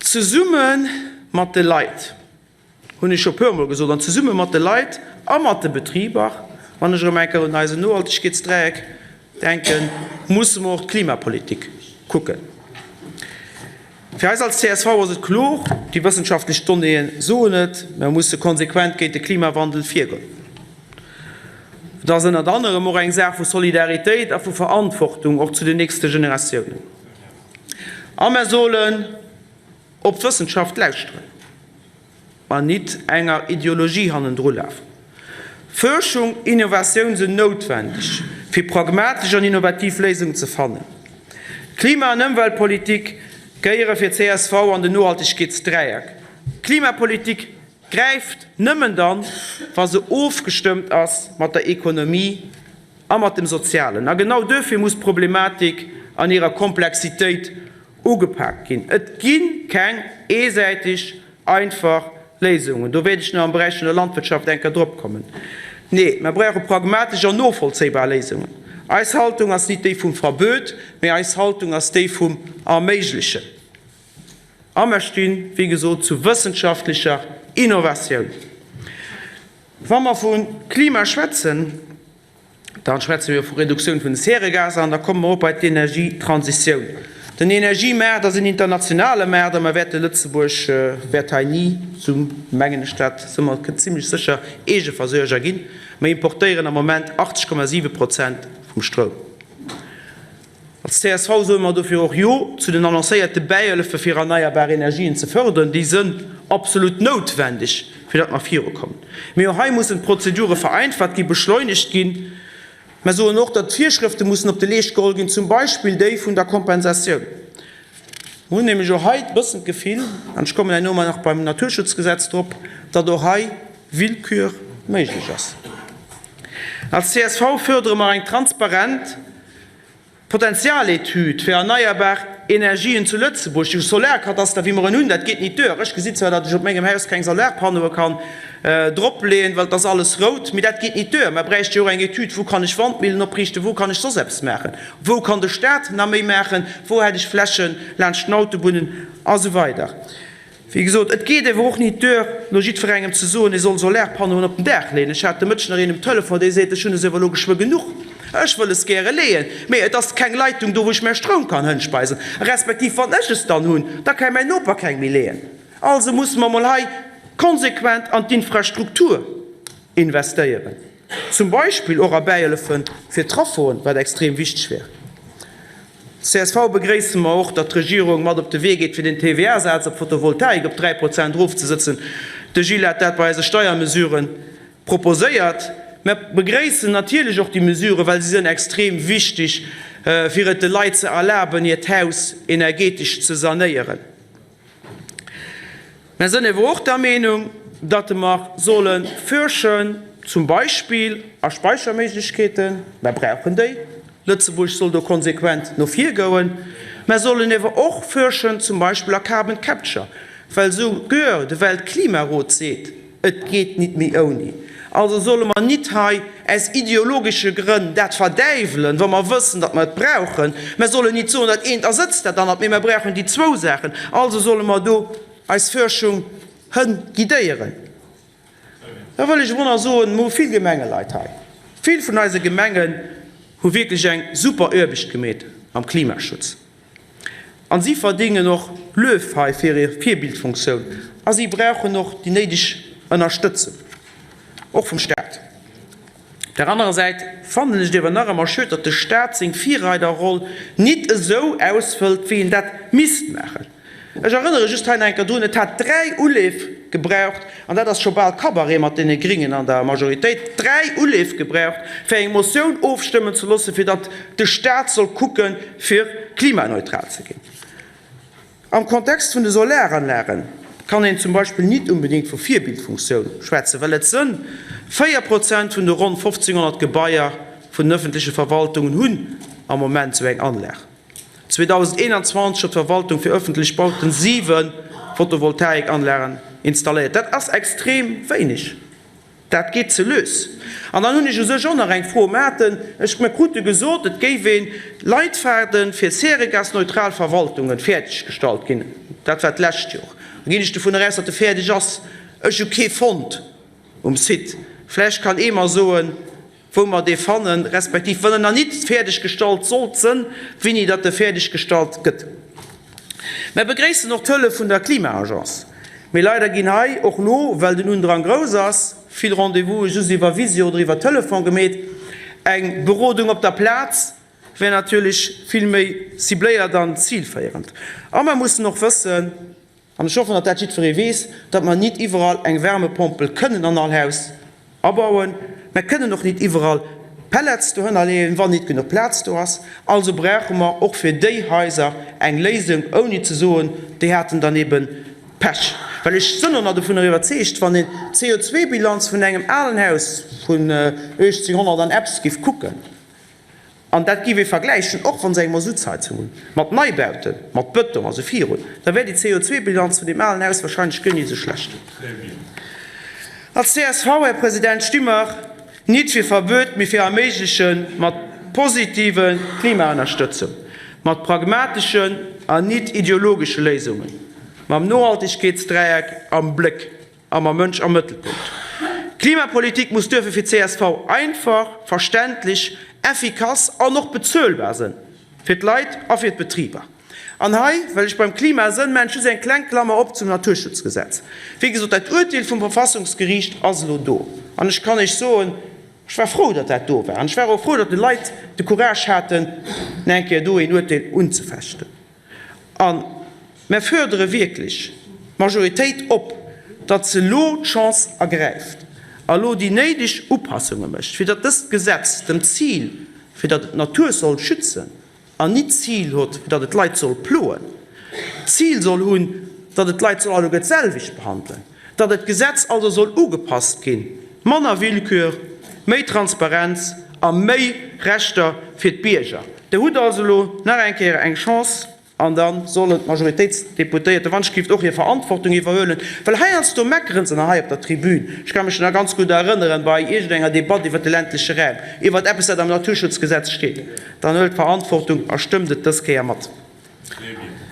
Zesumme mat de Leit, hunn ech scho puermol gesot, an zesumme mat de Leit a mat de Betriber, wann ech erëm eng Kéier un eisen Nohaltegkeetsdräieck denken, musse mer och d'Klimapolitik kucken. Fir eis als csv ass et kloer, déi wëssenschaftlech Donnéeë soen et, mer musse konsequent géint de Klimawandel virgoen. Et ass ënnert anerem och eng Saach vu Solidaritéit a vu Verantwortung och zu den nächste Generatiounen. A mer sollen op d'Wëssenschaft lauschteren an nit enger Ideologie hannendru lafen. Fuerschung, Innovatioun sinn noutwendeg, fir pragmatesch an innovativ Léisungen ze fannen. Klima an Ëmweltpolitik gehéiere fir csv an den Nohaltegkeetsdräieck. Klimapolitik gräift nëmmen dann, wa se ofgestëmmt ass mat der Ekonomie a mat dem Sozialen. A genau duerfir muss d'Problematik an hirer Komplexitéit ugepaakt ginn. Et gi keng eesäiteg, einfach Léisungen. Do wäert ech nach am Beräich vun der Landwirtschaft eng Kéier drop kommen. Nee, mer brauche pragmatesch an novollzéibar Léisungen. Eis Haltung ass nit déi vum Verböt, mee eis Haltung ass déi vum Erméiglechen. A mer stinn, wéi gesot, zu wëssenschaftlecher Innovatioun. Wa mer vu Klima schwätzen, Da schwätze mir vu Reduktioun vun de Zäregaser an da komme mer och bei d'Energietransitioun. Den Energiemaart ass en internationale Maart a mer wäerte Lëtzebuerg wäert hei ni, sou mengen ech dat, si mer zimlech sécher, Eegeversuerger ginn. Mer importéieren am Moment 80,7 Prozent vum Stroum. Als csv soe mer dofir och Jo zu den annoncéierte Bäihëllefe fir erneierbar Energien ze fërderen. Déi sënn absolut noutwendeg, fir datt mer virukommen. Mee och hei mussen d'Prozedure vereinfacht ginn, beschleunegt ginn. Mer soen och, datt d'Virschrëfte mussen op de Leescht geholl ginn, zum Beispill déi vun der Kompensatioun. Mer hunn nämlech och hei e bëssen d'Gefill, an ech kommen herno nach beim Naturschutzgesetz drop, datt och hei Willkür méiglech ass. Als csv fërdere mer eng transparent Potenzialetüd fir erneierbar Energien zu Lëtzebuerg, de Solarkataster wéi mer en hunn, dat geet nit duer. Ech gesi zwar, datt ech op mengem Haus keng Solarpannoe kann dropleeën, well et ass alles rout, mee dat geet nit duer. Mer bräichte jo och eng Etüd, wou kann ech Wandmillen opriichten, wou kann ech soss eppes maachen, wou kann de Staat nach méi maachen, wou hätt ech Fläche laanscht den Autobunnen a sou weider. Wéi gesot, et geet ewer och nit duer, elo jiddwerengem ze soen, e soll Solarpannoen op den Daach leeën. Ech hat de Mëtteg nach een um Telefon, dee seet, ech hunn es ewer elo geschwë genuch, ech wëll es gäre leeën, mee et ass keng Leitung do, wou ech mäi Stroum kann hënspeisen, respektiv wann ech es dann hunn, da kann mäin Noper keng méi leeën. Also musse mer emol hei konsequent an d'Infrastruktur investéieren. Zum Beispill och a Bäihëllefe fir Traffoen, wat extrem wichteg wär. Als csv begréisse mer och, datt d'Regierung mat op de Wee geet, fir den TVA-Saz op Photovoltaik op 3 Prozent erofzesëtzen. De Gilles hat dat bei eise Steiermesurë proposéiert. Mer begréissen natierlech och déi Mesure, well se sinn extrem wichteg, fir et de Leit ze erlaben, hiert Haus energetesch ze sanéieren. Mer sënn ewer och der Meenung, datt mer solle fuerschen, zum Beispill a Speicherméiglechkeeten, mer brauchen déi, Lëtzebuerg soll do konsequent no vir goen. Mer sollen ewer och fuerschen, zum Beispill a Carbon Capture, well souguer de Weltklimarot seet, Et geet nit méi ouni. Also solle mer nit hei aus ideologesche Grënn dat verdäiwelen, wa mer wëssen, datt mer et brauchen. Mer sollen nit soen, dat eent ersëtzt dat anert, mee mer brauchen déi zwou Saachen. Also solle mer do eis Fuerschung hënn guidéieren. Da wëll ech emol nach soen, mer hu vill Gemengeleit hei. Vill vun eise Gemengen hu wierklech eng super Aarbecht gemeet am Klimaschutz. An si verdéngen och Luef hei fir hir Virbildfunktioun a si brauchen och déi néideg Ënnerstëtzung, och vum Staat. Op der anerer Säit fannen ech et ewer nach ëmmer schued, datt de Staat seng Virreiderroll nit esou ausfëllt, wéi en dat misst maachen. Ech erënnere just hei nach eng Kéier drun, et hat 3 Uleef gebraucht, an dat ass scho bal Cabaret mat deene Gringen an der Majoritéit, 3 Uleef gebraucht, fir eng Motioun ofstëmmen ze loossen, fir datt de Staat soll kucken, fir klimaneutral ze ginn. Am Kontext vun de Solaranlage kann een zum Beispill nit unbedéngt vu Virbildfunktioun schwätzen, well et sënn 4 Prozent vun de ronn 1.500 Gebaier vun den ëffentleche Verwaltungen hunn am Moment esou eng Anlag. 2021 huet d'Verwaltung fir ëffentlech Bauten 7 Photovoltaikanlagen installéiert. Dat ass extrem wéineg. Dat geet ze lues. An dann hunn ech u sech och nach eng Fro. Mer haten, ech, mer krute gesot, et géif ee Leitfaden fir zäregasneutral Verwaltungen fäerdeggestallt ginn. Dat war d'lescht Jor. Da ginn ech dovunner aus, datt e fäerdeg ass. Ech hu kee fonnt um Site. Vläicht kann ee mer soen, wou mer dee fannen, respektiv, wann en nach nit fäerdeggestallt sollt sënn, wéini datt e fäerdeggestallt gëtt. Mer begréissen och d'Hëllef vun der Klima-Agence. Mee leider ginn hei och lo, well den Undrang grouss ass, vill Rendez-vouse just iwwer Visio oder iwwer Telefon gemeet. Eng Berodung op der Plaz wär natierlech vill méi cibléiert an zilféierend. A mer mussen och wëssen, An ech hoffen, datt dat jiddweree weess, datt mer nit iwwerall eng Wärmepompel kënnen an all Haus abauen. Mer kënnen och nit iwwerall Pellets dohënner leeën, wann nit genuch Plaz do ass. Also brauche mer och fir déi Haiser eng Léisung, ouni ze soen, déi haten dann ebe Pech. Well ech sënn och nach dovunner iwwerzeegt, wann een d'CO2-Bilanz vun engem alen Haus vun 1800 an eppes giff kucken, An dat géif ee vergläichen, och wa se eng Masuttsheizung hunn, mat Neibauten, mat Bëtong, also virun, da wär déi CO2-Bilanz vun deem alen Haus wahrscheinlech guer nit esou schlecht. Als csv, Här President, sti mer nit fir Verbuet, mee fir Erméigleche mat positive Klimaënnerstëtzung, mat pragmateschen an nit ideologesche Léisungen, mam Nohaltegkeetsdräieck am Bléck. A mam Mënsch am Mëttelpunkt. D'Klimapolitik muss duerfir fir csv einfach, verständlech, effikass an och bezuelbar sënn, fir d'Leit a fir d'Betriber. An hei, well ech beim Klima sënn, maachen ech just eng kleng Klammer op zum Naturschutzgesetz. Wéi gesot, dat Urteel vum Verfassungsgeriicht ass elo do. An ech kann Iech soen, ech war frou, datt dat do war. An ech war och frou, datt déi Leit de Courage haten, nach eng Kéier do een Urteel unzefechten. A mer fuerdere wierklech d'Majoritéit op, datt se elo d'Chance ergräift a lo déi néideg Upassunge mécht, fir datt dëst Gesetz dem Zil, fir datt et d'Natur soll schützen an nit d'Zil huet, fir datt et d'Leit soll ploen, d'Zil soll hunn, datt et d'Leit soll alleguer d'selwecht behandelen, datt et d'Gesetz also soll ugepasst ginn, manner Willkür, méi Transparenz a méi Rechter fir d'Bierger. Der hutt also elo nach eng Kéier eng Chance, an da sollen d'Majoritéitsdeputéierten, wann ech gift, och hir Verantwortung iwwerhuelen, well heiansdo meckeren se nach hei op der Tribün, ech ka mech nach ganz gutt erënneren, bei iergendenger Debatt iwwert de ländleche Raum, iwwert eppes, dat am Naturschutzgesetz steet, dann huelt Verantwortung a stëmmt et dës Kéier mat.